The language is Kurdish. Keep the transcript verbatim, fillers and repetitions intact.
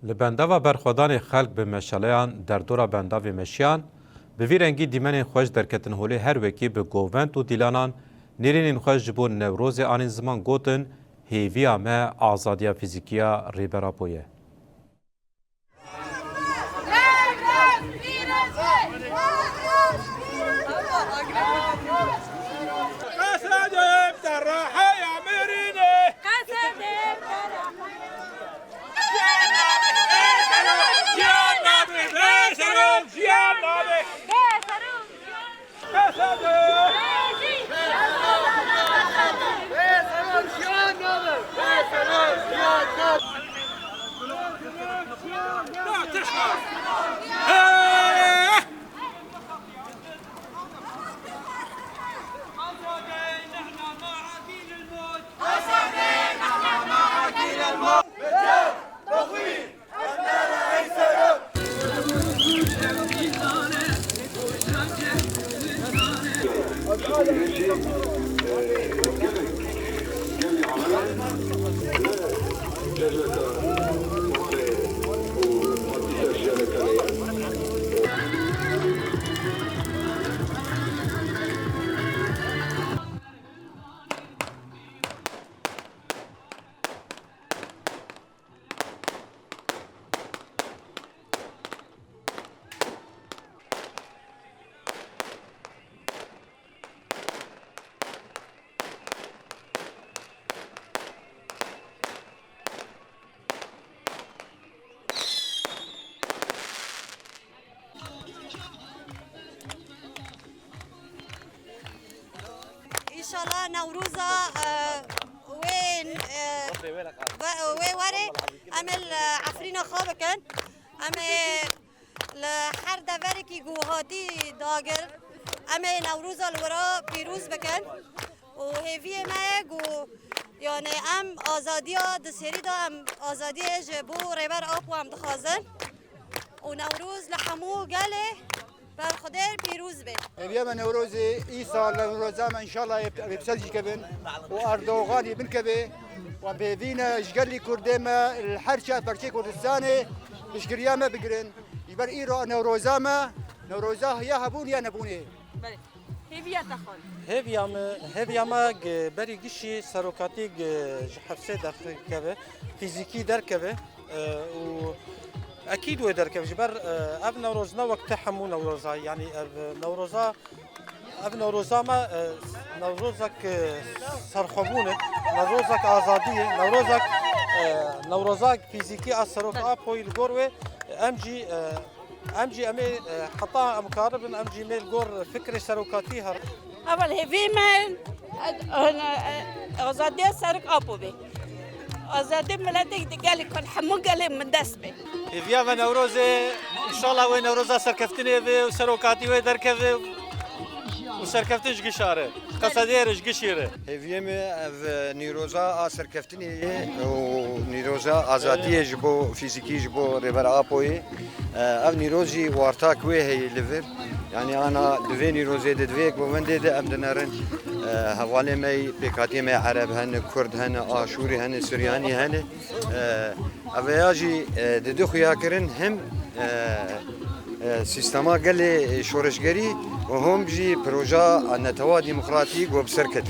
Li bendava berxwedanê xelk bi meşaleyan derdora bendavê meşiyan, bi vî rengî dîmenên xweş derketin holê her wekî bi govend û dîlanan nêrînên xweş ji bo Newrozê anîn ziman gotin, hêviya me azadiya fîzîkî ya Rêber Apo ye. Qesedê derrehe ya mirînê. Qesedê derrehe. Înşallah Newroza, e, wê, e, ve-, wê werê em ê li Efrîna xwe bikin. Em ê li her deverekî ku hatî dagir, em ê Newroza li wira pîroz bikin. Û hêviyê me ye ku, yani, em azadiya di serî de em azadiyê ji bo Rêber Apo em dixwazin. Û Newroz li hemû gelê berxwedêr pîroz be. Hêviya me Newrozê, îsal Newroza me înşallah ê, ê bi ser jî kevin û Erdogan ê bin keve. Wan pêvî ne ji gelî Kurdê me li her çar perçê Kurdistanê piştgiriya me bigirin. Ji ber îro Newroza me, Newroza ya hebûn ya nebûnê. Belê. Hêviya te xan. Hêviya me, hêviya me gi-, berî gişî serokatî gi-, ji hefsê derkeve, fîzîkî derkeve, e, û ekîd wê derkeve. Ji ber, e, ev Newroz ne wek te hemû Newroza, yanî ev Newroza, ev Newroza me, e, Newrozek, e, serxwebûn e, Newrozek azadî ye, Newrozek, e, Newrozek fîzîkî a serok Apoyî li gor wê, em jî, e, Em jî em ê, e, heta em karibin, em jî mê li gor fikrê serokatî her. Evel hêvî me, e, e, azadiya serok Apo be. Azadiya miletê di gelê ku hemû gelê min dest be. Hêviya me Newrozê, înşallah wê Newroza serkeftinê be û serokatî wê derkeve û serkeftin ji gişa re, Qesedê re ji gişî re. Hêviyê me ev, e, nîroza a serkeftinê ye û nîroza azadiyê ji bo fîzîkî, ji bo Rêber Apoyê. E, ev nîroz jî wartak wê heye li vir. Yanî ana di vê nîrozê de, di vê govendê de em dinerin. E, hevalê me yî, pêkhatiyê me Ereb hene, Kurd hene, Aşûrî hene, Suryanî hene. E, ev ya jî, e, dide xuyakirin him, e, e, sîstema gelê şoreşgerî û him jî proja netewa demokratî ku bi ser ket.